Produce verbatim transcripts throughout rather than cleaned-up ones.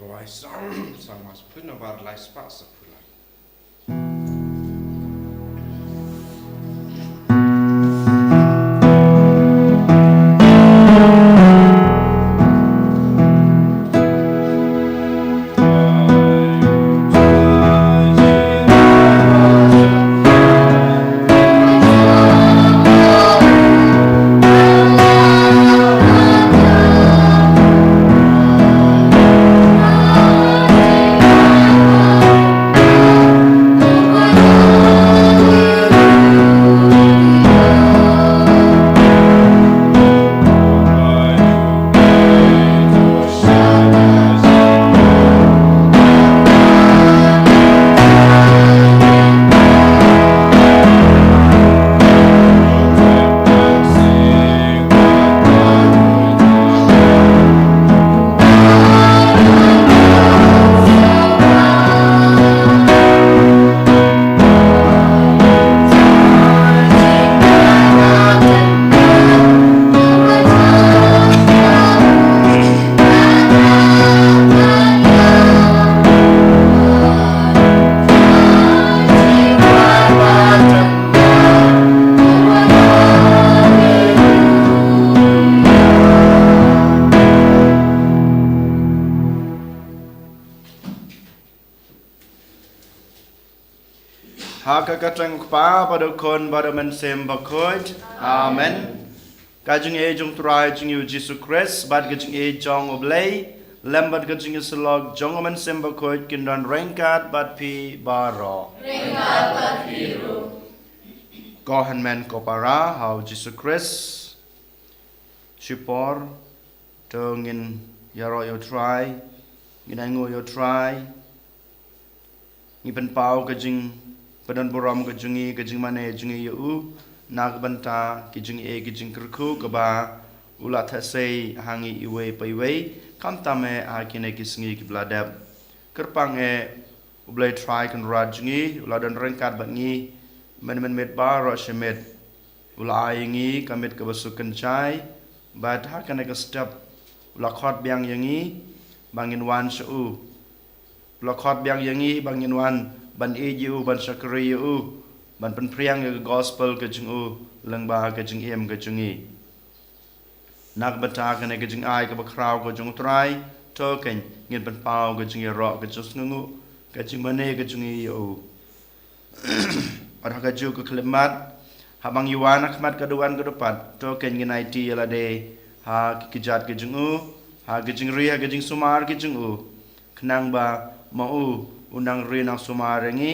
Rwai Salm, Salm spah phun, nambar lai spah spah phun lai. Ha ka kyrteng u Kpa bad u Khun bad u Mynsiem Bakhuid. Amen. Ka jingïeit jong u Trai jong ngi u Jisu Khrist bad ka jingïeit jong u Blei lem bad ka jingïasyllok jong u Mynsiem Bakhuid kin don ryngkat bad phi baroh. Ryngkat bad phi ruh. Ko hynmen ko para ha u Jisu Khrist. Shipor to ngin ïaroh ïa u Trai, ngin ainguh ïa u Trai. Ngi pynpaw ka jingpyndonburom ka jong ngi, ka jingmane jong ngi ïa u na ka bynta ki jingeh ki jingkyrkhu kaba u la theh sei ha ngi iwei pa iwei, khamtam eh ha kine ki sngi kiba la dep. Kyrpang eh, u Blei Trai Kynrad jong ngi u la don ryngkat bad ngi mynmiet baroh shi miet. U la ai ïa ngi ka miet kaba suk kynjai bad ha kane ka step u la khot biang ïa ngi ba ngin wan sha u. U la khot biang ïa ngi ba ngin wan ban ïeit ïa u, ban shakri ïa u, ban pynphriang ïa ka gospel ka jong u lyngba ka jingim ka jong ngi. Na ka bynta kane ka jingai kaba khraw ka jong u Trai, to kein ngin pynpaw ka jingïaroh, ka jingsngewnguh, ka jingmane ka jong ngi ïa u. Bad ha kajuh ka khyllipmat, haba ngi wan ha khmat ka duwan ka dupat, to kein ngin aiti ïa lade ha ki kjat ka jong u, ha ka jingri, ha ka jingsumar ka jong u. Khnang ba ma u u nang ri nang sumar ïa ngi,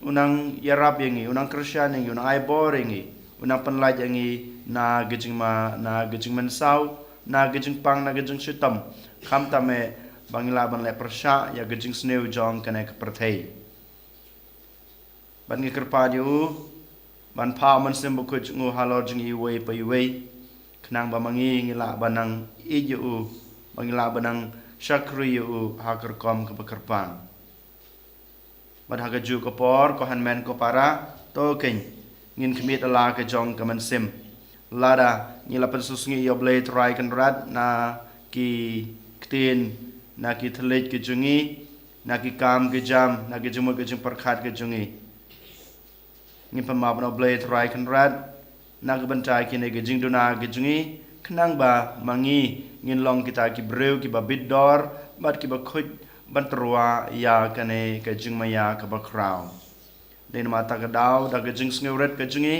u nang ïarap ïa ngi, u nang kyrshan ïa ngi, u nang ai bor ïa ngi, u nang pynlait ïa ngi na ka jingma, na ka jingmynsaw, na ka jingpang, na ka jingshitom. Khamtam eh ba ngin lah ban leh pyrshah ïa ka jingsniew jong kane ka pyrthei. Bad ngi kyrpad ïa u ban phah u Mynsiem Bakhuid jong u halor jong ngi iwei pa iwei, khnang ba ma ngi ngi lah ban nang ïeit ïa u, ba ngi lah ban nang shakri ïa u ha ka rukom kaba kyrpang. Bad ha kajuh ka por, ko hynmen ko para, to kein ngin khmih da la ka jong ka mynsiem. Lada ngi la pynsusngi ïa u Blei Trai Kynrad na ki ktien, na ki thylliej ka jong ngi, na ki kam ki jam, na ki jingmut ki jingpyrkhat ki jong ngi, ngin pynmap na u Blei Trai Kynrad na ka bynta kine ki jingduna ki jong ngi, khnang ba ma ngi ngin long kita ki briew kiba bit dor bad kiba khuid ban tyrwa ïa kane ka jingmaïa kaba khraw. Dei namar kata ka daw, da ka jingsngewrit ka jong ngi,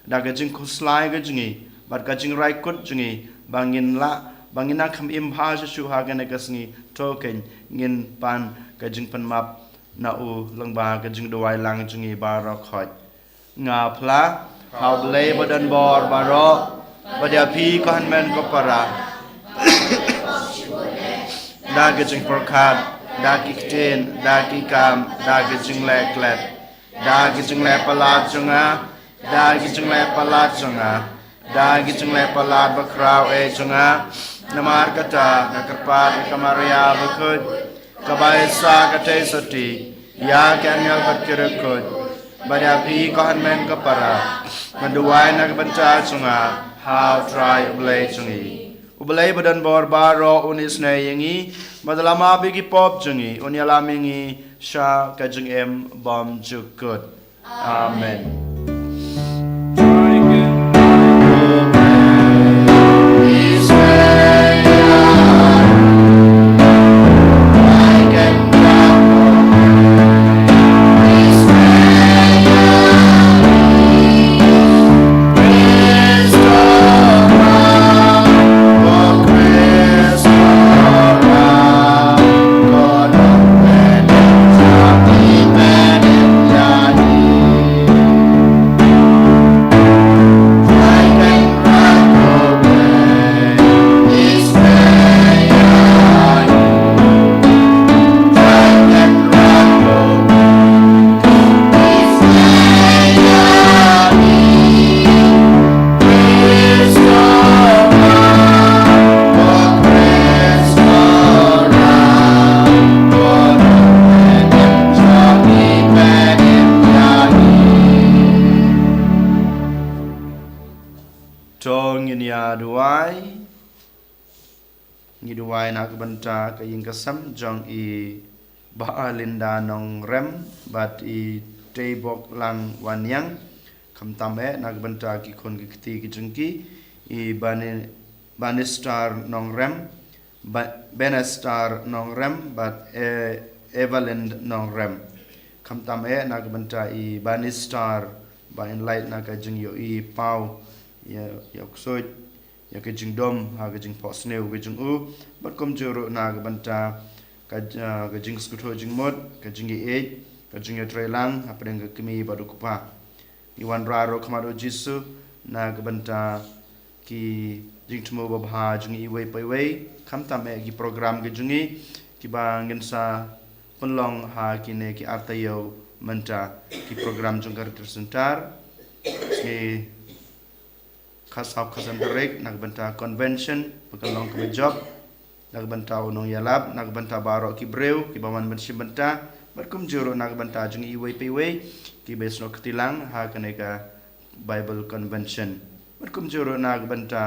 da ka jingkhuslai ka jong ngi, bad ka jingrai kut jong ngi, ba ngin lah, ba ngin nang kham im bha shuh shuh ha kane ka sngi, to kein ngin pan ka jingpynmap na u lyngba ka jingduwai lang jong ngi baroh khoit. Nga phla ha u Blei badonbor baroh, bad ïa phi ko hynmen ko para, da ka jingpyrkhat, da ki ktien, da ki kam, da ka jingleh klet, da ka jingleh palat jong nga, da ka jingleh palat jong nga, da ka jingleh palat bakhraw eh jong nga. Namar kata nga kyrpad ïa ka Maria bakhuid, kaba ïeit sa katei sati ïa ki angel bad ki riewkhuid, bad ïa phi ko hynmen ko para, ban duwai na ka bynta jong nga ha u Trai u Blei jong ngi. U Blei ba don bor baroh un isynei ïa ngi, bad lem bad ki pop jong ngi, un ïalam ïa ngi sha ka jingim bymjukut. Amen. To ngin ïa duwai. Ngi duwai na ka bynta ka ïing ka sem jong i Bah Linda Nongrem bad i Teibok Lang Waniang. Khamtam eh na ka bynta ki khun ki kti ki jong ki, i Bani-, Banistar Nongrem, Ba-, Benestar Nongrem bad e-, Evelyn Nongrem. Khamtam eh na ka bynta i Banistar, ba in lait na ka jingïohi paw ïa, ïa u ksuid, ïa ka jingdom ha ka jingphohsniew ka jong u, bad kumjuh ruh na ka bynta ka, ah, ka jingsngewthuh jingmut, ka jingïeit, ka jingïatreilang hapdeng ka kmie bad u kpa. Ngi wanrah ruh khmat u Jisu na ka bynta ki jingthmu babha jong ngi iwei pa iwei, khamtam eh ki program ka jong ngi kiba ngin sa pynlong ha kine ki ar taïew mynta, ki program jong ka Retreat Centre. Ngi khatsaw khatsan tarik na ka bynta convention, ba kan long kaba jop, na ka bynta u nongïalap, na ka bynta baroh ki briew kiba wan ban shim bynta, bad kumjuh ruh na ka bynta jong iwei pa iwei kiba snoh kti lang ha kane ka Bible Convention, bad kumjuh ruh na ka bynta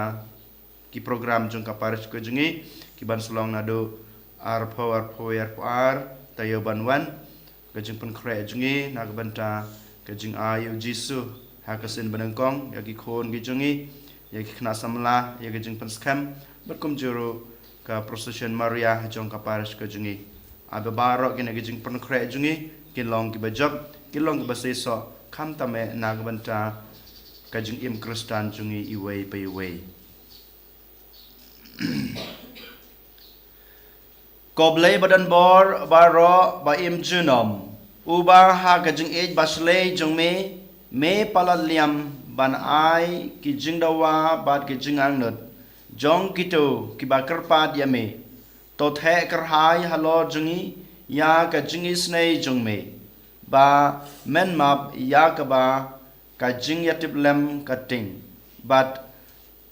ki program jong ka parish ka jong ngi kiban sa long naduh arphew, arphew, arphew ar taïew ban wan, ka jingpynkhreh jong ngi na ka bynta ka jingai ïa u Jisu ha ka sien banyngkong ïa ki khun ki jong ngi, ïa ki khynnah samla, ïa ka jingpynskhem, bad kumjuh ruh ka procession Maria ha jong ka parish ka jong ngi. Ai ba baroh kine ki jingpynkhreh jong ngi kin long kiba jop, kin long kiba seisoh, khamtam eh na ka bynta ka jingim Khristan jong ngi iwei pa iwei. Ko Blei ba don bor baroh ba im junom, uba ha ka jingïeit ba shlei jong me, me palat liam ban ai ki jingdawa bad ki jingangnud jong kito kiba kyrpad ïa me. To theh kyrhai halor jong ngi ïa ka jingisynei jong me, ba men map ïa kaba ka jingïatiplem ka ting, bad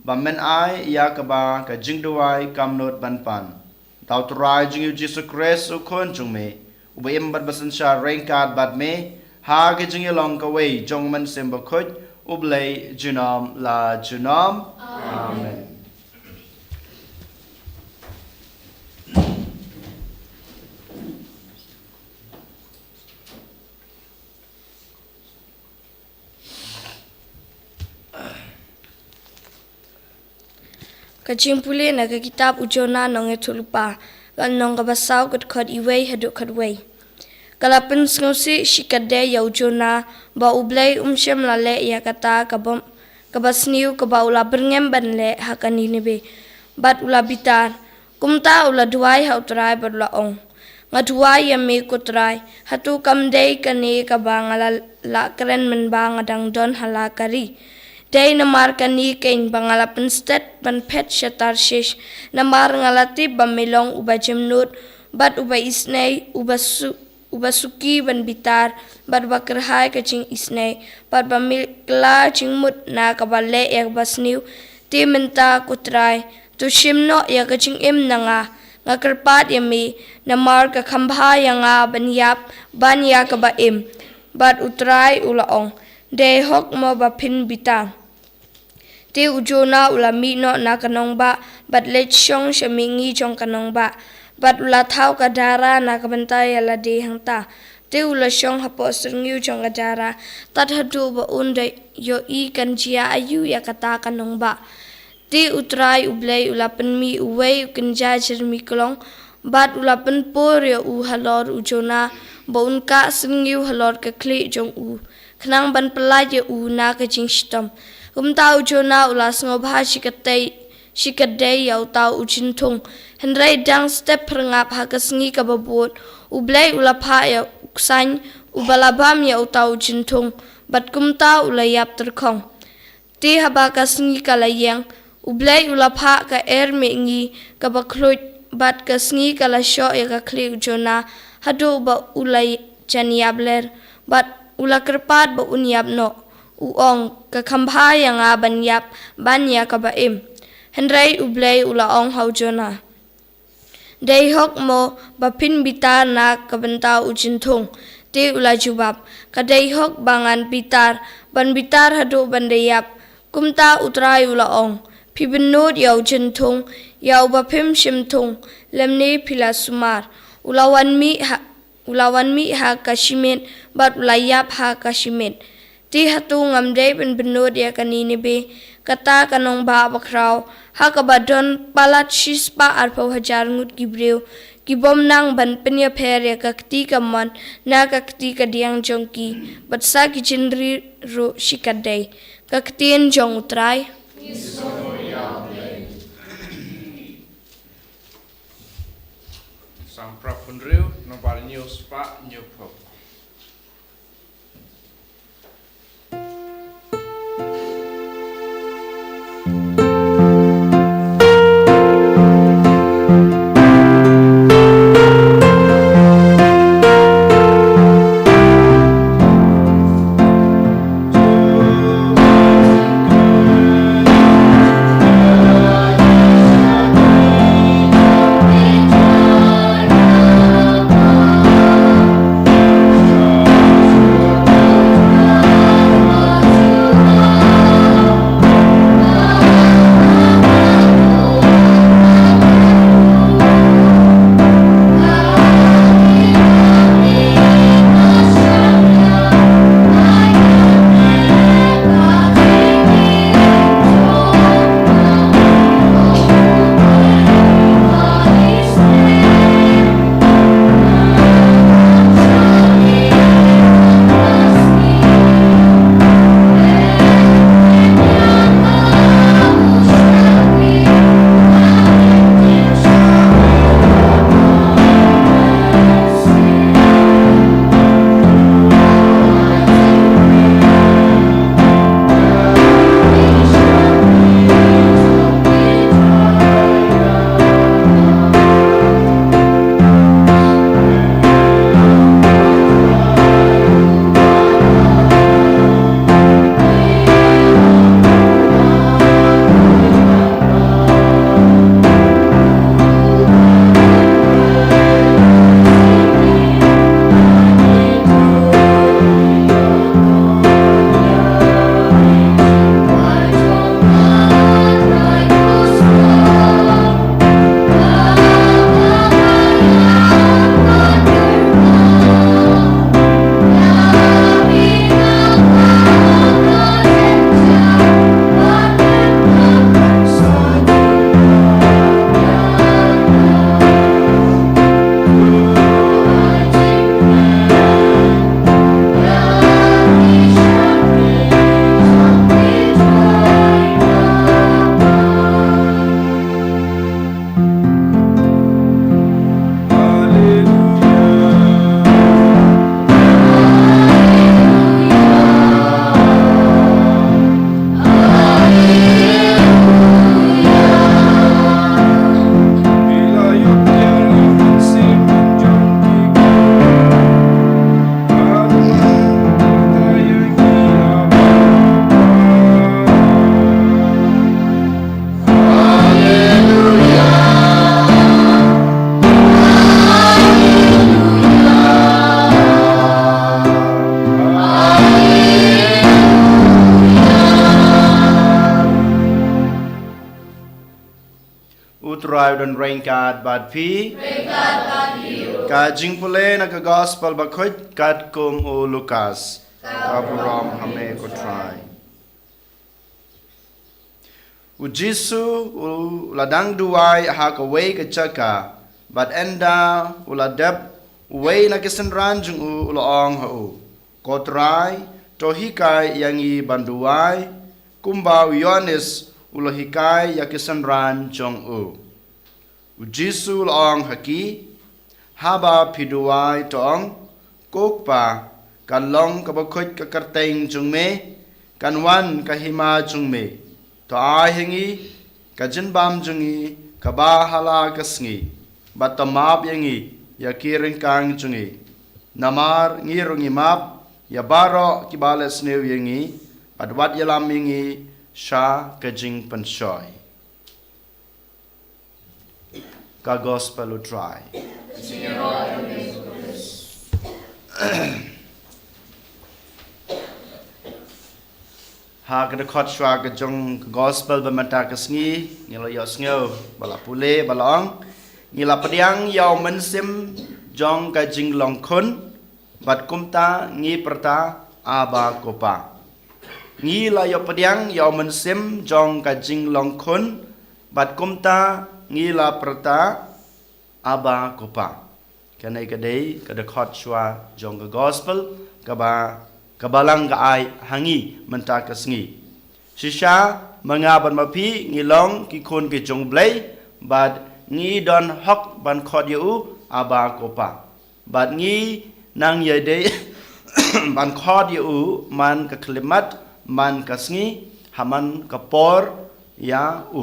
ba men ai ïa kaba ka jingduwai kam nud ban pan. Da u Trai jong ngi u Jisu Khrist u Khun jong me, uba im bad ba synshar ryngkat bad me ha ka jingïalong kawei jong u Mynsiem Bakhuid, U Blei junom la junom. Amen. Ka jingpule na ka kitab u Jonah nongïathuhlypa, ka lynnong kaba saw, ka dkhot iwei haduh khatwei. Ka la pynsngewsih shikatdei ïa u Jonah ba U Blei um shym la leh ïa kata kaba, kaba sniew kaba u la byrngem ban leh ha ka Nineveh, bad u la bitar. Kumta u la duwai ha U Trai bad u la ong, Nga duwai ïa me ko Trai, hato kam dei kane kaba nga la lah kren mynba nga dang don ha la ka ri? Dei namar kane keiñ ba nga la pynstet ban phet sha Tarshish, namar nga la tip ba me long uba jemnud, bad uba isynei, uba su-, uba suki ban bitar, bad uba kyrhai ka jingisynei, bad ba me kylla jingmut na kaba leh ïa kaba sniew. Te mynta ko Trai, to shim noh ïa ka jingim na nga. Nga kyrpad ïa me, namar ka kham bha ïa nga ban ïap ban ïa kaba im. Bad U Trai u la ong, Dei hok mo ba phin bitar? Te u Jonah u la mih noh na ka nongbah, bad leit shong sha mihngi jong ka nongbah, bad u la thaw ka dara na ka bynta ïa lade hangta. Te u la shong hapoh syrngiew jong ka dara, tad haduh ba un da ïohi kan jia aïu ïa kata ka nongbah. Te U Trai U Blei u la pynmih uwei u kynja jyrmiklong, bad u la pynpur ïa u halor u Jonah, ba un kah syrngiew halor ka khlieh jong u, khnang ban pyllait ïa u na ka jingshitom. Kumta u Jonah u la sngewbha shikatdei, shikatdei ïa uta u jynthung. Hynrei dang step phyrngap ha ka sngi kaba bud, U Blei u la phah ïa u ksaiñ uba la bam ïa uta u jynthung, bad kumta u la ïap tyrkhong. Te haba ka sngi ka la ïeng, U Blei u la phah ka er mihngi kaba khluit, bad ka sngi ka la shoh ïa ka khlieh u Jonah, haduh ba u la jan ïap ler, bad u la kyrpad ba un ïap noh. U ong, "Ka kham bha ïa nga ban ïap ban ïa kaba im." Hynrei U Blei u la ong ha u Jonah, "Dei hok mo ba phin bitar na ka bynta u jynthung?" Te u la jubab, "Ka dei hok ba ngan bitar, ban bitar haduh ban da ïap." Kumta U Trai u la ong, "Phi bynnud ïa u jynthung, ïa uba phim shym thung, lymne phi la sumar." U la wan mih ha, u la wan mih ha ka shimet, bad u la ïap ha ka shimet. Te hato ngam dei ban bynnud ïa ka Ninibe, kata ka nongbah bakhraw, ha kaba don palat shispah arphew hajar ngut ki briew, ki bym nang ban pynïapher ïa ka kti kamon na ka kti kadiang jong ki, bad sa ki jynri ruh shikatdei? Ka ktien jong U Trai. Salm phra phew hynriew, nombar hynñiew spah hynñiew phew. Ryngkat bad phi. Ryngkat bad phi. Ka jingpule na ka Gospel Bakhuid katkum u Lukas. Ka burom ha me ko Trai. U Jisu u la dang duwai ha kawei ka jaka, bad ynda u la dep, uwei na ki synran jong u u la ong ha u, Ko Trai, to hikai ïa ngi ban duwai, kumba u Ïoannis u la hikai ïa ki synran jong u. U Jisu u la ong ha ki, Haba phi duwai to ong, Ko Kpa, kan long kaba khuid ka kyrteng jong me, kan wan ka hima jong me. To ai ha ngi ka jingbam jong ngi kaba ha la ka sngi, bad to map ïa ngi ïa ki ryngkang jong ngi, namar ngi ruh ngi map ïa baroh kiba leh sniew ïa ngi, bad wat ïalam ïa ngi sha ka jingpynshoi. Ka Gospel u Trai. Ha ka dkhot shuwa ka jong ka Gospel ba mynta ka sngi, ngi la ïohsngew ba la pule ba la ong, ngi la pdiang ïa u mynsiem jong ka jinglong khun, bad kumta ngi pyrta, Aba Ko Pa. Ngi la ïoh pdiang ïa u mynsiem jong ka jinglong khun, bad kumta ngi la pyrta, Aba Ko Pa. Kane ka dei ka dkhot shuwa jong ka Gospel kaba, kaba la ai ha ngi mynta ka sngi. Shisha ma nga bad ma phi ngi long ki khun ki jong u Blei, bad ngi don hok ban khot ïa u, Aba Ko Pa. Bad ngi nang ïai dei ban khot ïa u man ka khyllipmat, man ka sngi, ha man ka por ïa u.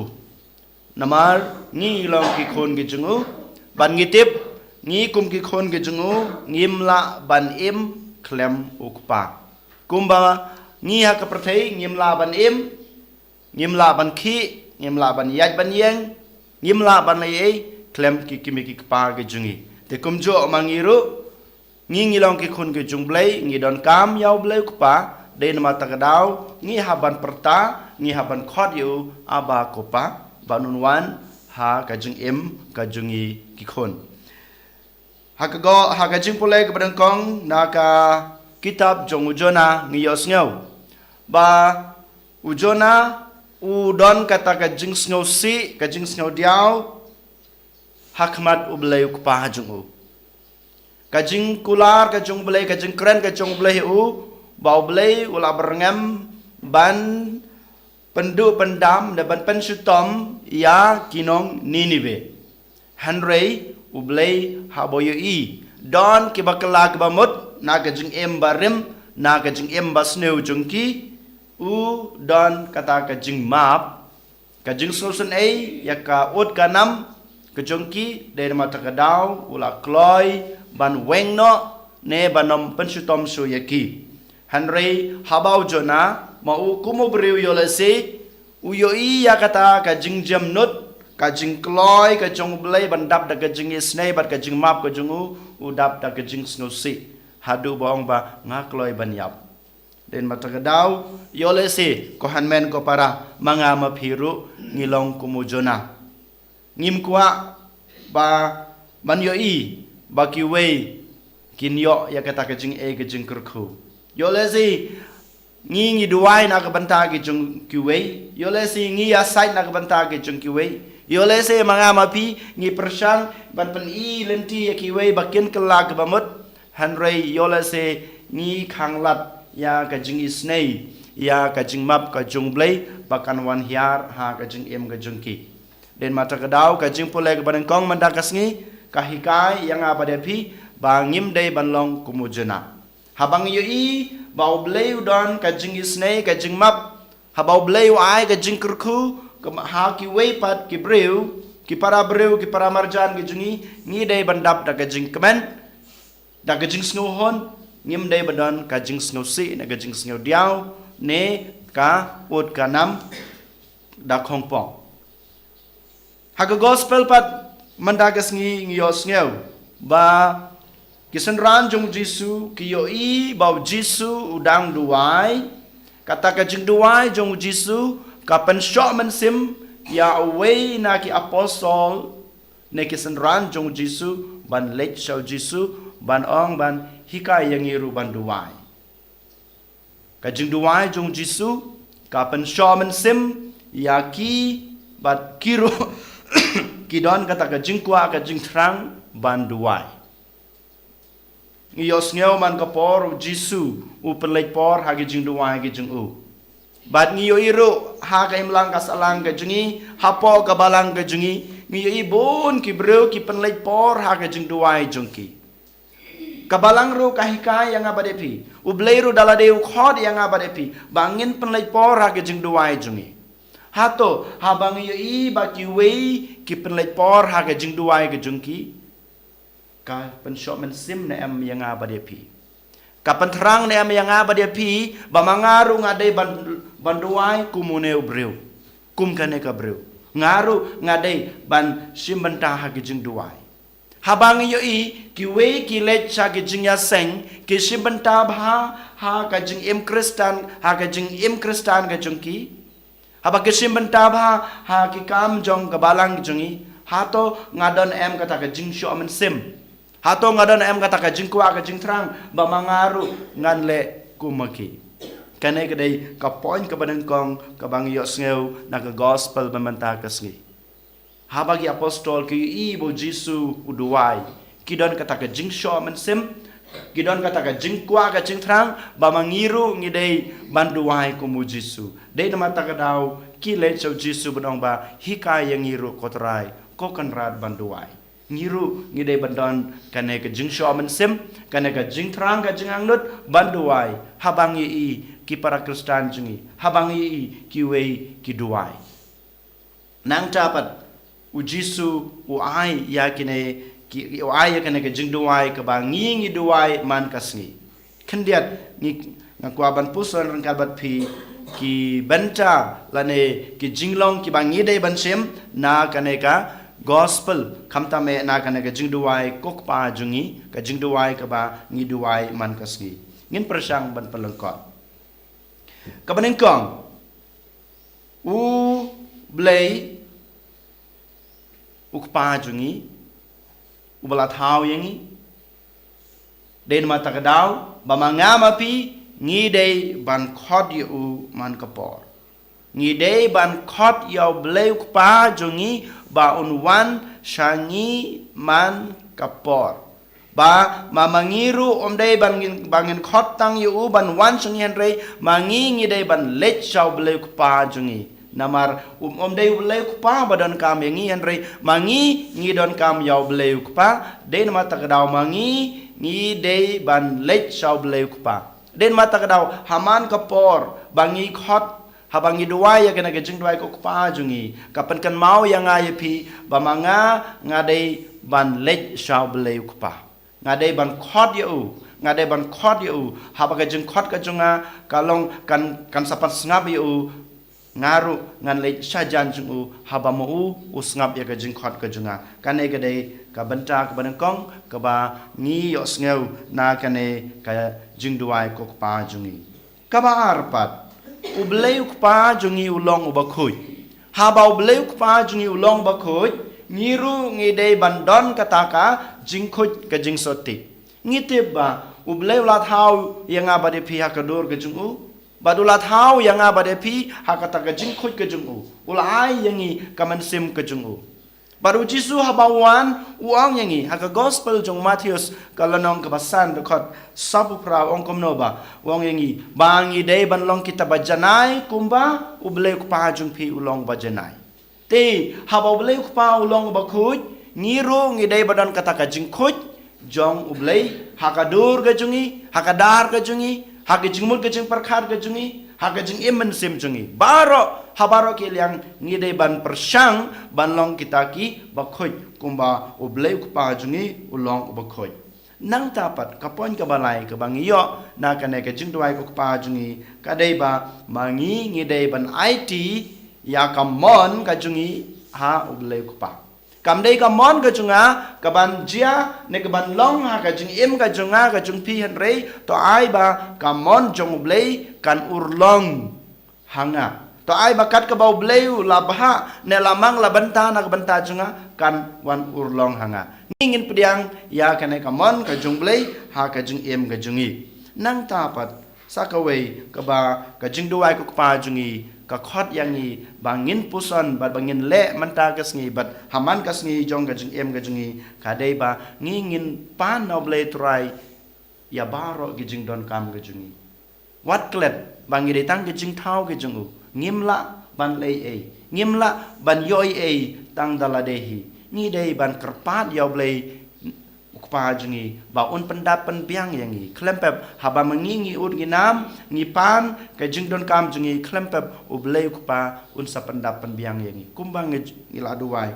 Namar ngi long ki khun ki jong u, bad ngi tip, ngi kum ki khun ki jong u, ngim lah ban im khlem u Kpa. Kumba ngi ha ka pyrthei ngim lah ban im, ngim lah ban khih, ngim lah ban ïaid ban ïeng, ngim lah ban leh ei ei khlem ki kmie ki kpa ki jong ngi. Te kumjuh ma ngi ruh, ngi ngi long ki khun ki jong u Blei, ngi donkam ïa u Blei u Kpa, dei namar kata ka daw ngi hap ban pyrta, ngi hap ban khot ïa u, Aba Ko Pa, ban un wan ha ka jingim ka jong ngi ki khun. Ha ka go, ha ka jingpule kaba nyngkong na ka kitab jong u Jonah ngi ïohsngew ba u Jonah u don kata ka jingsngewsih, ka jingsngewdiaw ha khmat u Blei u Kpa jong u. Ka jingkular ka jong u Blei, ka jingkren ka jong u Blei u, ba u Blei u la byrngem ban pynduh pyndam ne ban pynshitom ïa ki nong Ninive. Hynrei u Blei haba u ïohi don kiba kylla kiba mut na ka jingim barim, na ka jingim basniew jong ki, u don kata ka jingmap, ka jingsngewsynei ïa ka ud ka nam ka jong ki, dei namar kata ka daw u la kloi ban weng noh ne ban ym pynshitom shuh ïa ki. Hynrei haba u Jonah, ma u kum u briew ïohlehse, u ïohi ïa kata ka jingjemnud, ka jingkloi ka jong u Blei ban dap da ka jingisynei bad ka jingmap ka jong u, u dap da ka jingsngewsih. Haduh ba ong ba, nga kloi ban ïap. Dei namar kata ka daw, ïohlehse, ko hynmen ko para, ma nga ma phi ruh, ngi long kum u Jonah. Ngim kwah ba ban ïohi ba kiwei kin ïoh ïa kata ka jingeh ka jingkyrkhu. Ïohlehse ngi ngi duwai na ka bynta ki jong kiwei. Ïohlehse ngi ïasaid na ka bynta ki jong kiwei. Ïohlehse ma nga ma phi ngi pyrshang ban pyni lynti ïa kiwei ba kin kylla kaba mut. Hynrei ïohlehse ngi khanglad ïa ka jingisynei, ïa ka jingmap ka jong u Blei ba kan wan hiar ha ka jingim ka jong ki. Dei namar kata ka daw ka jingpule kaba nyngkong mynta ka sngi ka hikai ïa nga bad ïa phi ba ngim dei ban long kum u Jonah. Haba ngi ïohi ba u Blei u don ka jingisynei ka jingmap, haba u Blei u ai ka jingkyrkhu ka ma-, ha kiwei pat ki briew, ki para briew, ki para marjan ki jong ngi, ngi dei ban dap da ka jingkmen, da ka jingsngewhun, ngim dei ban don ka jingsngewsih ne ka jingsngewdiaw ne ka ud ka nam da khongpong. Ha ka gospel pat mynta ka sngi ngi ïohsngew ba ki synran jong u Jisu ki ïohi ba u Jisu u dang duwai. Kata ka jingduwai jong u Jisu ka pynshoh mynsiem ïa uwei na ki apostol ne ki synran jong u Jisu, ban leit sha u Jisu, ban ong ban hikai ïa ngi ruh ban duwai. Ka jingduwai jong u Jisu ka pynshoh mynsiem ïa ki, bad ki ruh ki don kata ka jingkwah ka jingthrang ban duwai. Ngi ïohsngew man ka por u Jisu u pynleit por ha ki jingduwai ki jong u. Bad ngi ïohi ruh ha ka imlang ka sahlang ka jong ngi, hapoh ka balang ka jong ngi, ngi ïohi bun ki briew ki pynleit por ha ka jingduwai jong ki. Ka balang ruh ka hikai ïa nga bad ïa phi. U Blei ruh da lade u khot ïa nga bad ïa phi ba ngin pynleit por ha ka jingduwai jong ngi. Hato haba ngi ïohi ba kiwei ki pynleit por ha ka jingduwai ka jong ki, ka pynshoh mynsiem ne em ïa nga bad ïa phi? Ka pynthrang ne em ïa nga bad ïa phi ba ma nga ruh nga dei ban, ban duwai kum une u briew, kum kane ka briew? Nga ruh nga dei ban shim bynta ha ki jingduwai. Haba ngi ïohi kiwei ki leit sha ki jingïaseng, ki shim bynta bha ha ka jingim Khristan, ha ka jingim Khristan ka jong ki. Haba ki shim bynta bha ha ki kam jong ka balang jong ngi, hato nga don em kata ka jingshoh mynsiem? Hato nga don em kata ka jingkwah ka jingthrang ba ma nga ruh ngan leh kum ma ki? Kane ka dei ka point kaba nyngkong kaba ngi ïohsngew na ka gospel ba mynta ka sngi. Haba ki apostol ki ïohi ba u Jisu u duwai, ki don kata ka jingshoh mynsiem, ki don kata ka jingkwah ka jingthrang ba ma ngi ruh ngi dei ban duwai kum u Jisu. Dei namar kata ka daw ki leit sha u Jisu ban ong ba hikai ïa ngi ruh ko Trai, ko Kynrad ban duwai. Ngi ruh ngi dei ban don kane ka jingshoh mynsiem, kane ka jingthrang ka jingangnud ban duwai haba ngi ïohi ki para Khristan jong ngi, haba ngi ïohi kiwei ki duwai. Nangta pat u Jisu u ai ïa kine ki, u ai ïa kane ka jingduwai kaba ngi ngi duwai man ka sngi. Khyndiat ngi, nga kwah ban puson ryngkat bad phi ki bynta lane ki jinglong kiba ngi dei ban shim na kane ka gospel, khamtam eh na kane ka jingduwai ko Kpa jong ngi, ka jingduwai kaba ngi duwai man ka sngi. Ngin pyrshang ban pynlyngkot. Kaba nyngkong, u Blei u Kpa jong ngi, uba la thaw ïa ngi. Dei namar kata ka daw ba ma nga ma phi ngi dei ban khot ïa u man ka por. Ngi dei ban khot ïa u Blei u Kpa jong ngi ba un wan sha ngi man ka por. Ba ma, ma ngi ruh ym dei ban ngin, ba ngin khot tang ïa u ban wan sha ngi, hynrei ma ngi ngi dei ban leit sha u Blei u Kpa jong ngi. Namar ym, ym dei u Blei u Kpa ba donkam ïa ngi, hynrei ma ngi ngi donkam ïa u Blei u Kpa. Dei namar kata ka daw ma ngi ngi dei ban leit sha u Blei u Kpa. Dei namar kata ka daw ha man ka por ba ngi khot, haba ngi duwai ïa kane ka jingduwai ko Kpa jong ngi, ka pynkynmaw ïa nga ïa phi ba ma nga nga dei ban leit sha u Blei u Kpa. Nga dei ban khot ïa u, nga dei ban khot ïa u. Haba ka jingkhot ka jong nga ka long kan, kan sa pynsngap ïa u, nga ruh ngan leit sha jan jong u, haba ma u u sngap ïa ka jingkhot ka jong nga. Kane ka dei ka bynta kaba nyngkong kaba ngi ïohsngew na kane ka jingduwai ko Kpa jong ngi. Kaba ar pat, u Blei u Kpa jong ngi u long uba khuid. Haba u Blei u Kpa jong ngi u long uba khuid, ngi ruh ngi dei ban don kata ka jingkhuid ka jingsotti. Ngi tip ba u Blei u la thaw ïa nga bad ïa phi ha ka dur ka jong u, bad u la thaw ïa nga bad ïa phi ha kata ka jingkhuid ka jong u. U la ai ïa ngi ka mynsiem ka jong u. Bad u Jisu haba u wan, u ong ïa ngi ha ka gospel jong u Mathaios ka lynnong kaba san, dkhot sawphew phra, u ong kumno ba, u ong ïa ngi ba ngi dei ban long kita ba janai kumba u Blei u Kpa jong phi u long ba janai. Te haba u Blei u Kpa u long uba khuid, ngi ruh ngi dei ba don kata ka jingkhuid jong u Blei ha ka dur ka jong ngi, ha ka dar ka jong ngi, ha ka jingmut ka jingpyrkhat ka jong ngi, ha ka jingim mynsiem jong ngi. Baroh, ha baroh ki liang ngi dei ban pyrshang ban long kita kiba khuid kumba u Blei u Kpa jong ngi u long uba khuid. Nangta pat ka point kaba lai kaba ngi ïoh na kane ka jingduwai ko Kpa jong ngi ka dei ba ma ngi ngi dei ban aiti ïa ka mon ka jong ngi ha u Blei u Kpa. Kam dei ka mon ka jong nga kaban jia ne kaban long ha ka jingim ka jong nga ka jong phi, hynrei to ai ba ka mon jong u Blei kan urlong ha nga. To ai ba kat kaba U Blei u la bha ne la mang la bynta na ka bynta jong nga, kan wan urlong ha nga. Ngi ngin pdiang ïa kane ka mon ka jong U Blei ha ka jingim ka jong ngi. Nangta pat, sa kawei kaba ka jingduwai ko Kpa jong ngi ka khot ïa ngi ba ngin puson bad ba ngin leh mynta ka sngi bad ha man ka sngi jong ka jingim ka jong ngi, ka dei ba ngi ngin pan na U Blei Trai ïa baroh ki jingdonkam ka jong ngi. Wat klet ba ngi dei tang ki jingthaw ki jong u. Ngim lah ban leh ei ei. Ngim lah ban ïoh ei ei tang da lade hi. Ngi dei ban kyrpad ïa U Blei u Kpa jong ngi ba un pyndap pynbiang ïa ngi. Khlem pep haba ma ngi ngi ud ngi nam, ngi pan ka jingdonkam jong ngi, khlem pep U Blei u Kpa un sa pyndap pynbiang ïa ngi. Kumba ngi, ngi la duwai.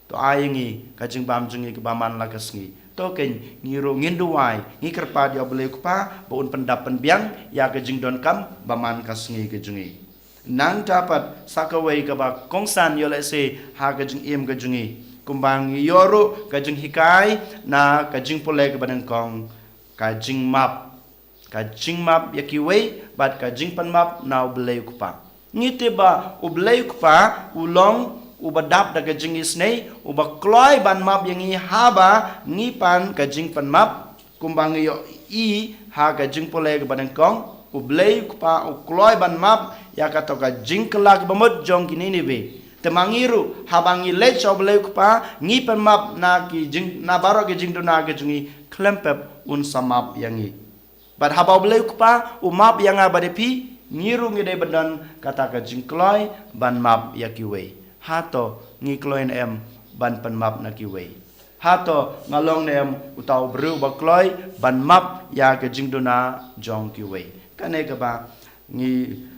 To ai ngi ka jingbam jong ngi kaba man la ka sngi. To keiñ ngi ruh ngin duwai, ngi kyrpad ïa U Blei u Kpa ba un pyndap pynbiang ïa ka jingdonkam ba man ka sngi ka jong ngi. Nangta pat sa kawei kaba kongsan ïoh lehse ha ka jingim ka jong ngi. Kumba ngi ïoh ruh ka jinghikai na ka jingpule kaba nyngkong, ka jingmap. Ka jingmap ïa kiwei bad ka jingpynmap na U Blei u Kpa. Ngi tip ba U Blei u Kpa u long uba dap da ka jingisynei, uba kloi ban map ïa ngi haba ngi pan ka jingpynmap. Kumba ngi ïohi ha ka jingpule kaba nyngkong, U Blei u Kpa u kloi ban map ïa kato ka jingkylla kaba mut jong ki Ninive. Te ma ngi ruh haba ngi leit sha U Blei u Kpa, ngi pynmap na ki jing, na baroh ki jingduna ki jong ngi, khlem pep un sa map ïa ngi. Bad haba U Blei u Kpa u map ïa nga bad ïa phi, ngi ruh ngi dei ban don kata ka jingkloi ban map ïa kiwei. Hato ngi kloi ne em ban pynmap na kiwei? Hato nga long ne em uta u briew ba kloi ban map ïa ka jingduna jong kiwei? Kane kaba ngi,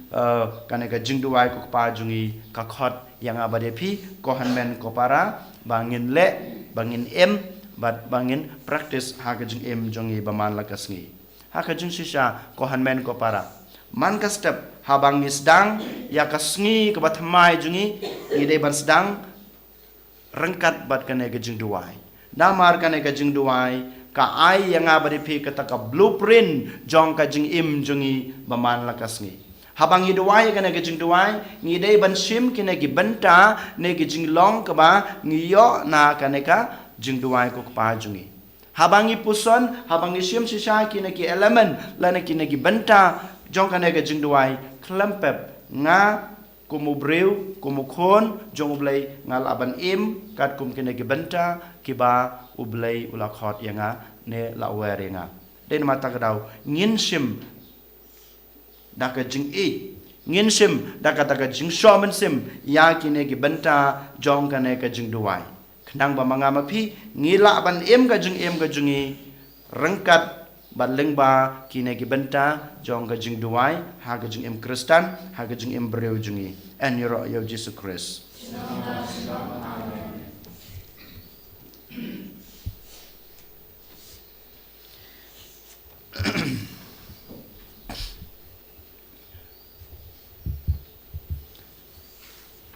eh, kane ka jingduwai ko Kpa jong ngi ka khot ïa nga bad ïa phi, ko hynmen ko para, ba ngin leh, ba ngin im, bad ba ngin practice ha ka jingim jong ngi ba man la ka sngi. Ha ka jingshisha ko hynmen ko para, man ka step haba ngi sdang ïa ka sngi kaba thymmai jong ngi, ngi dei ban sdang ryngkat bad kane ka jingduwai. Namar kane ka jingduwai ka ai ïa nga bad ïa phi kata ka blueprint jong ka jingim jong ngi ba man la ka sngi. Haba ngi duwai ïa kane ka jingduwai, ngi dei ban shim kine ki bynta ne ki jinglong kaba ngi ïoh na kane ka jingduwai ko Kpa jong ngi. Haba ngi puson, haba ngi shim shisha kine ki element lane kine ki bynta jong kane ka jingduwai, khlem pep nga kum u briew, kum u khun jong U Blei, nga lah ban im katkum kine ki bynta kiba U Blei u la khot ïa nga ne la wer ïa nga. Dei namar kata ka daw ngin shim da ka jingïeit, ngin shim da kata ka jingshoh mynsiem ïa kine ki bynta jong kane ka jingduwai, khnang ba ma nga ma phi ngi lah ban im ka jingim ka jong ngi ryngkat bad lyngba kine ki bynta jong ka jingduwai ha ka jingim Khristan, ha ka jingim briew jong ngi. Yn ïaroh ïa U Jisu Khrist.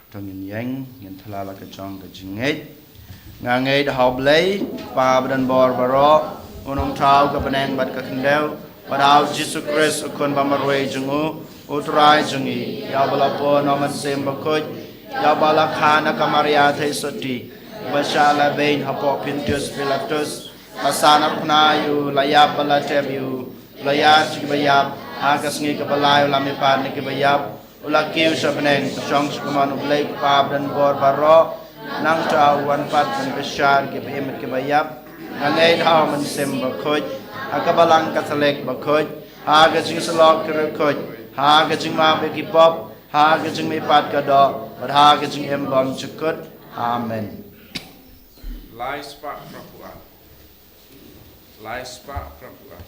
To ngin ïeng, ngin thala la ka jong ka jingngeit. Nga ngeit ha U Blei, Kpa ba don bor baroh, u nongthaw ka bneng bad ka khyndew, bad ha U Jisu Khrist u Khun ba marwei jong u, U Trai jong ngi, ïa uba la pun na U Mynsiem Bakhuid, ïa uba la kha na ka Maria Theisotti, uba shah la beiñ hapoh Pontius Pilatus, la sah na khna ïa u, la ïap bad la tep ïa u, la ïaid sha kiba ïap, ha ka sngi kaba lai u la mihpat na kiba ïap, u la kiew sha bneng, u shong sha kamon U Blei Kpa ba don bor baroh, nangta u wan pat ban bishar kiba im bad kiba ïap. Nga ngeit ha U Mynsiem Bakhuid, ha ka Balang Katholik bakhuid, ha ka jingsyllok ki riewkhuid, ha ka jingmap ïa ki pop, ha ka jingmihpat ka doh, bad ha ka jingim bymjukut. Amen. Lai spah phra phew ar. Lai spah phra phew ar.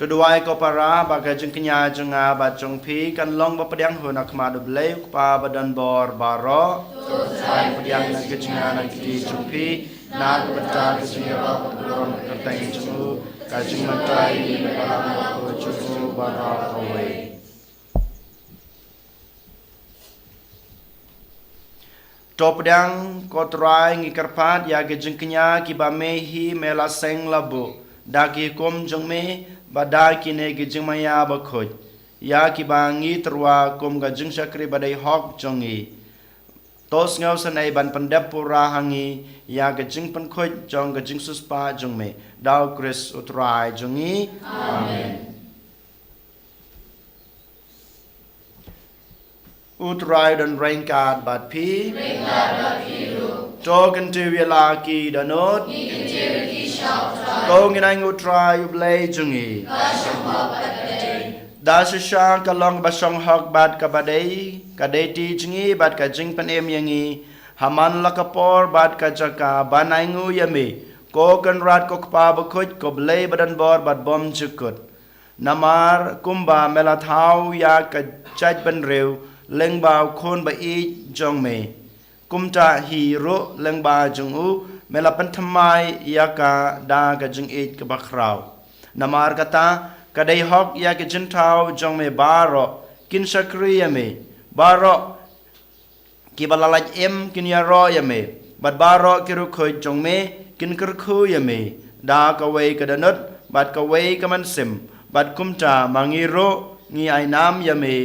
Duwai ko para ba ka jingkñia jong nga bad jong phi kan long ba pdiang hun ha khmat U Blei U Kpa ba don bor baroh. To pdiang na ka jingkñia na ka kti jong phi, na ka bynta ka jingïaroh ka burom ka kyrteng jong u, ka jingmyntoi ïa ki ba la mih na ka jong u baroh kawei. To pdiang ko Trai, ngi kyrpad ïa ki jingkñia kiba me hi me la seng la buh da ki hukum jong me bad da kine ki jingmaïa bakhuid, ïa kiba ngi tyrwa kum ka jingshakri ba dei hok jong ngi. To sngewsynei ban pyndep pura ha ngi ïa ka jingpynkhuid jong ka jingsiewspah jong me, da U Khrist U Trai jong ngi. Amen. U Trai don ryngkat bad phi. To kyntiew ïa la ki dohnud. To ngin ai nguh U Trai U Blei jong ngi. Da shisha ka long ba shong hok bad kaba dei, ka dei ti jong ngi bad ka jingpynim ïa ngi ha man la ka por bad ka jaka ban ai nguh ïa me, ko Kynrad ko Kpa bakhuid, ko Blei ba don bor bad bymjukut. Namar kumba me la thaw ïa ka jaitbynriew lyngba U Khun ba ïeit jong me, kumta hi ruh lyngba jong u me la pynthymmai ïa ka da ka jingïeit kaba khraw. Namar kata, ka dei hok ïa ki jingthaw jong me baroh kin shakri ïa me, baroh kiba la lait im kin ïaroh ïa me, bad baroh ki riewkhuid jong me kin kyrkhu ïa me da kawei ka dohnud bad kawei ka mynsiem, bad kumta ma ngi ruh ngi ai nam ïa me,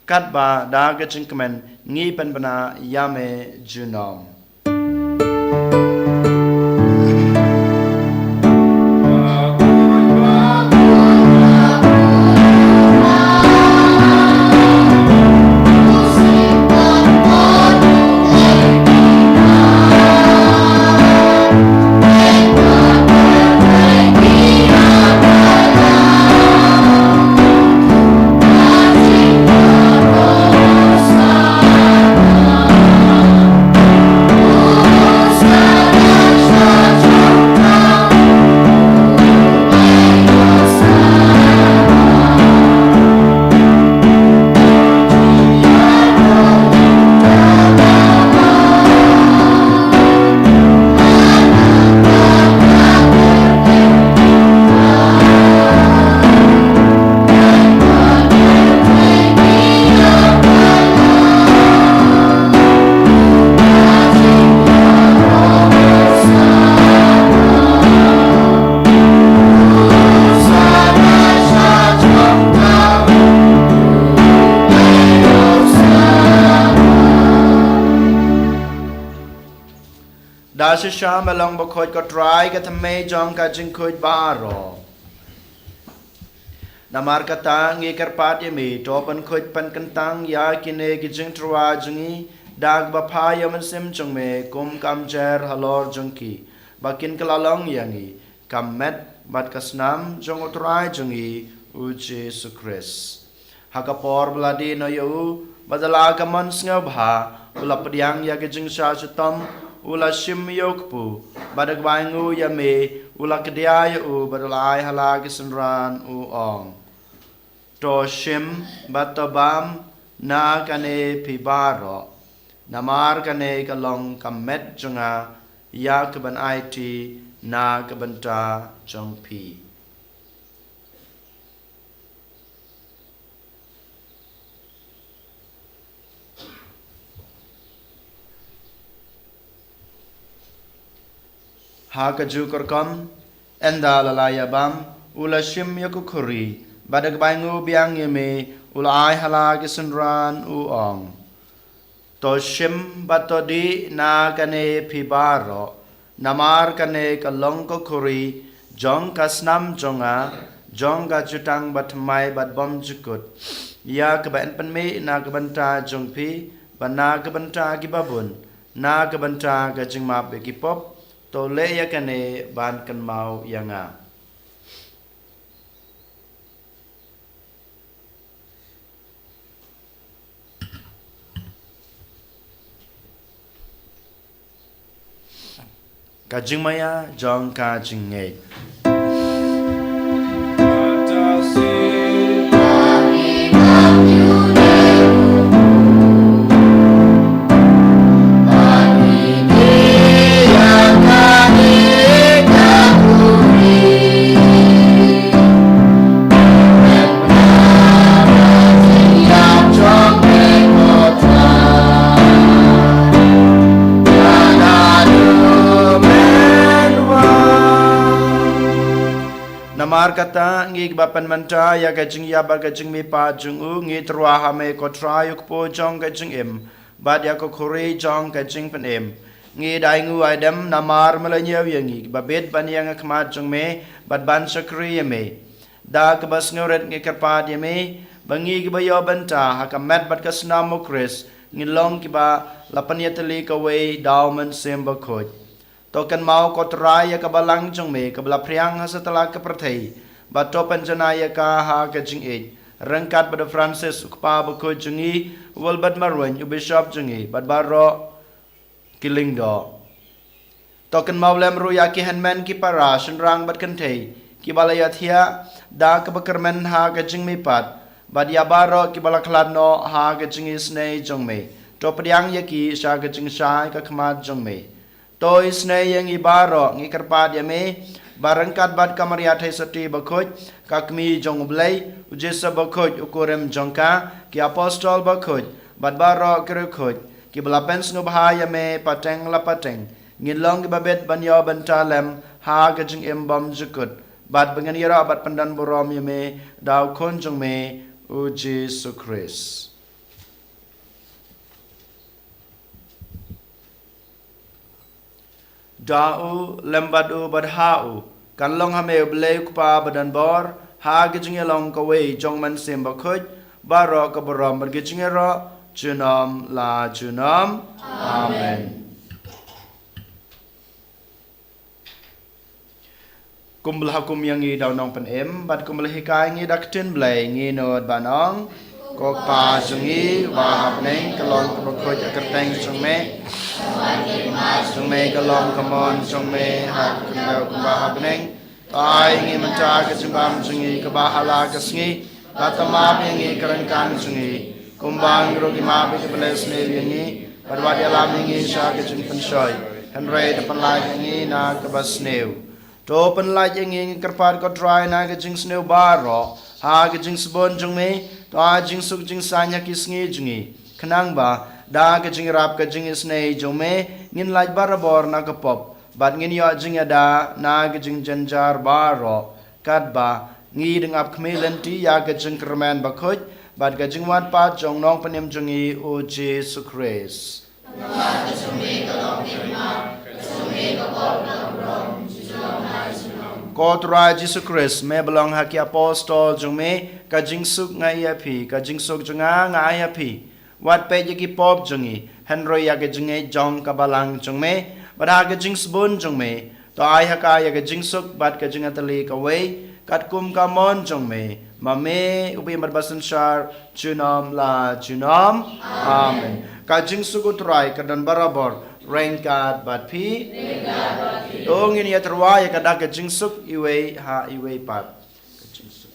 katba da ka jingkmen ngi pynbna ïa me junom. Da shisha me long bakhuid ko Trai, ka thymmei jong ka jingkhuid baroh. Namar kata ngi kyrpad ïa me, to pynkhuid pynkyntang ïa kine ki jingtyrwa jong ngi da kaba phai ïa u Mynsiem jong me kum ka umjer halor jong ki, ba kin kylla long ïa ngi ka met bad ka snam jong u Trai jong ngi, u Jisu Khrist. Ha ka por ba la die noh ïa u, bad da la ka mon sngewbha, u la pdiang ïa ka jingshah shitom, u la shim ïa u kpu, bad da kaba ainguh ïa me, u la kdia ïa u, bad u la ai ha la ki synran, u ong: To shim bad to bam na kane phi baroh, namar kane ka long ka met jong nga, ïa kaban aiti na ka bynta jong phi. Ha kajuh ka rukom, ynda la la ïa bam, u la shim ïa ka khuri, bad da kaba ainguh biang ïa me, u la ai ha la ki synran, u ong: To shim bad to dih na kane phi baroh, namar kane ka long ka khuri jong ka snam jong nga, jong ka jutang bathymmai bad bymjukut, ïa kaba yn pynmih na ka bynta jong phi bad na ka bynta kiba bun, na ka bynta ka jingmap ïa ki pop. To leh ïa kane ban kynmaw ïa nga. Ka jingmaïa jong ka jingngeit. Namar kata, ngi kiba pynmynta ïa ka jingïap bad ka jingmihpat jong u, ngi tyrwa ha me ko Trai u kpu jong ka jingim bad ïa ka khuri jong ka jingpynim. Ngi da ainguh aidem namar me la ñiew ïa ngi kiba bit ban ïeng ha khmat jong me bad ban shakri ïa me. Da kaba sngewrit ngi kyrpad ïa me ba ngi kiba ïoh bynta ha ka met bad ka snam u Khrist, ngin long kiba la pynïatylli kawei da u Mynsiem Bakhuid. To kynmaw ko Trai ïa ka balang jong me kaba la phriang ha satlak ka pyrthei, bad to pynjanai ïa ka ha ka jingïeit, ryngkat bad u Francis u kpa bakhuid jong ngi, u Wilbert Marwein u bishop jong ngi, bad baroh ki lyngdoh. To kynmaw lem ruh ïa ki hynmen ki para, shynrang bad kynthei kiba la ïathiah da kaba kyrmen ha ka jingmihpat, bad ïa baroh kiba la khlad noh ha ka jingisynei jong me. To pdiang ïa ki sha ka jingshai ka khmat jong me. To isynei ïa ngi baroh, ngi kyrpad ïa me ba ryngkat bad ka Maria Theisotti bakhuid, ka Kmie jong u Blei, u Joseph bakhuid u kurim jong ka, ki apostol bakhuid bad baroh ki riewkhuid kiba la pynsngewbha ïa me pateng la pateng, ngin long kiba bit ban ïoh bynta lem ha ka jingim bymjukut, bad ba ngin ïaroh bad pyndonburom ïa me da u Khun jong me, u Jisu Khrist. Da u, lem bad u, bad ha u, kan long ha me u Blei u Kpa badonbor, ha ka jingïalong kawei jong u Mynsiem Bakhuid, baroh ka burom bad ka jingïaroh junom la junom. Amen. Kumba la hukum ïa ngi da u Nongpynim, bad kumba la hikai ïa ngi da ka ktien Blei, ngi nud ban ong: Ko Kpa jong ngi uba ha bneng, ka long kaba khuid ka kyrteng jong me. Jong me ka long ka mon jong me ha ka khyndew kumba ha bneng. To ai ïa ngi mynta ka jingbam jong ngi kaba ha la ka sngi. Bad to map ïa ngi ka ryngkat jong ngi, kumba ngi ruh ngi map ïa kiba leh sniew ïa ngi. Bad wat ïalam ïa ngi sha ka jingpynshoi, hynrei to pynlait ïa ngi na kaba sniew. To pynlait ïa ngi, ngi kyrpad ko Trai, na ka jingsniew baroh, ha ka jingsbun jong me. To ai jingsuk jingsaiñ ha ki sngi jong ngi, khnang ba da ka jingïarap ka jingisynei jong me, ngin lait barabor na ka pop, bad ngin ïoh jingïada na ka jingjynjar baroh, katba ngi dang ap khmih lynti ïa ka jingkyrmen bakhuid bad ka jingwan pat jong u Nongpynim jong ngi, u Jisu Khrist. Ko Trai Jisu Khrist, me ba la ong ha ki apostol jong me: Ka jingsuk nga ai ïa phi, ka jingsuk jong nga nga ai ïa phi. Wat peit ïa ki pop jong ngi, hynrei ïa ka jingngeit jong ka balang jong me. Bad ha ka jingsbun jong me, to ai ha ka ïa ka jingsuk bad ka jingïatylli kawei, katkum ka mon jong me, ma me uba im bad ba synshar junom la junom. Amen. Ka jingsuk u Trai ka don barabor ryngkat bad phi. To ngin ïatyrwa ïa ka da ka jingsuk iwei ha iwei pat. Ka jingsuk.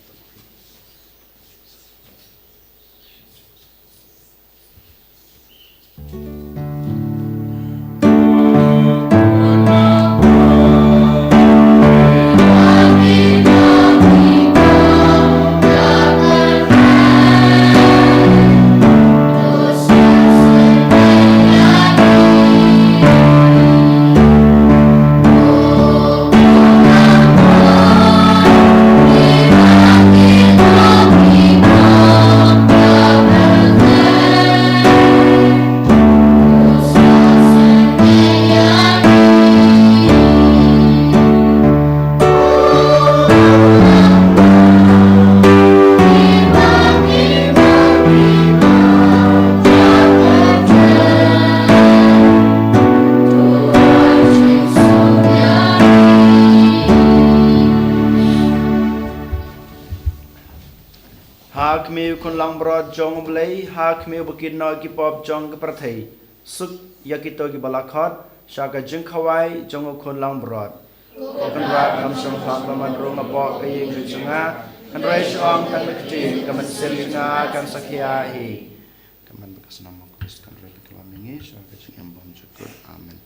Ha khmih u khun langbrot jong U Blei, ha khmih uba kit noh ïa ki pop jong ka pyrthei, suk ïa kito kiba la khot sha ka jingkhawai jong u khun langbrot. Ko Kynrad, ngam shym hap ba men rung hapoh ka ïing ka jong nga, hynrei shu ong tang da ka ktien, ka mynsiem jong nga kan sa khia hi. Kan long ba ka snam u Khrist kan ïalam ïa ngi sha ka jingim bymjukut. Amen.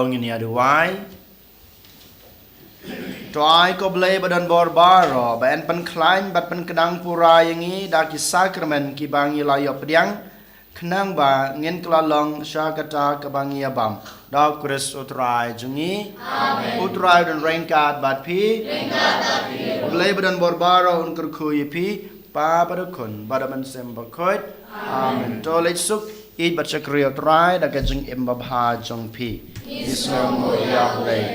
Ngin ïa duwai. To ai ko Blei ba don bor baroh ba yn pynkhlaiñ bad pynkdang pura ïa ngi da ki sakramen kiba ngi la ïoh pdiang, khnang ba ngin kylla long sha kata kaba ngi ïa bam. Da U Khrist U Trai jong ngi. Amen. U Trai u don ryngkat bad phi. Ryngkat bad phi. Blei ba don bor baroh un kyrkhu ïa phi, Kpa bad U Khun bad U Mynsiem Bakhuid. Amen. To leit suk, ïeit bad shakri ïa U Trai da ka jingim babha jong phi. Ngi sngewnguh ïa U Blei.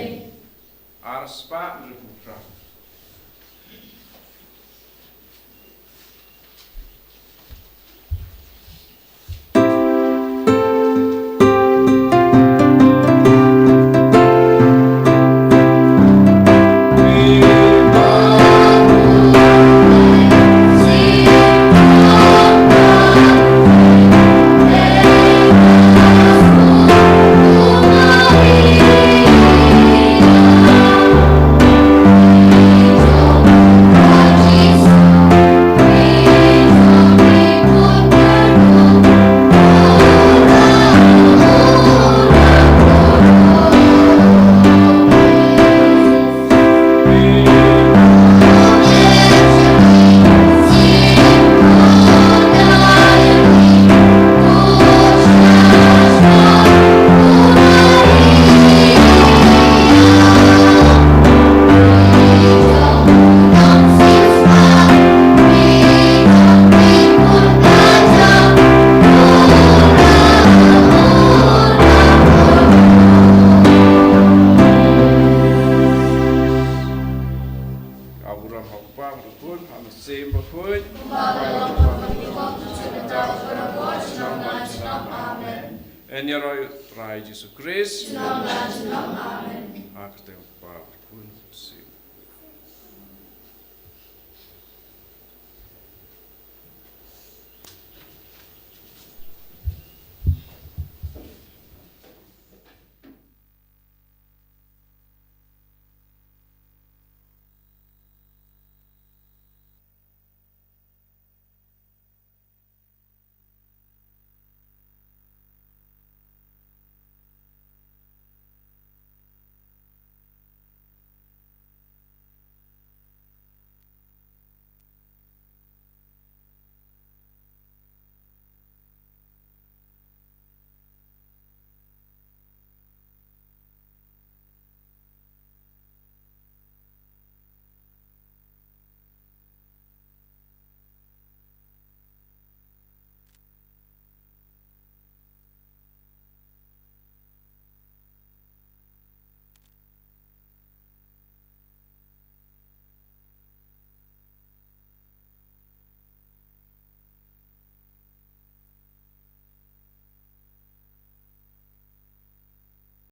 Ar spah hynriewphew phra. Ka burom ha U Kpa, ha U Khun, ha U Mynsiem Bakhuid. Amen. Yn ïaroh ïa U Trai Jisu Khrist. Amen. Ha ka kyrteng U Kpa, U Khun, U Mynsiem.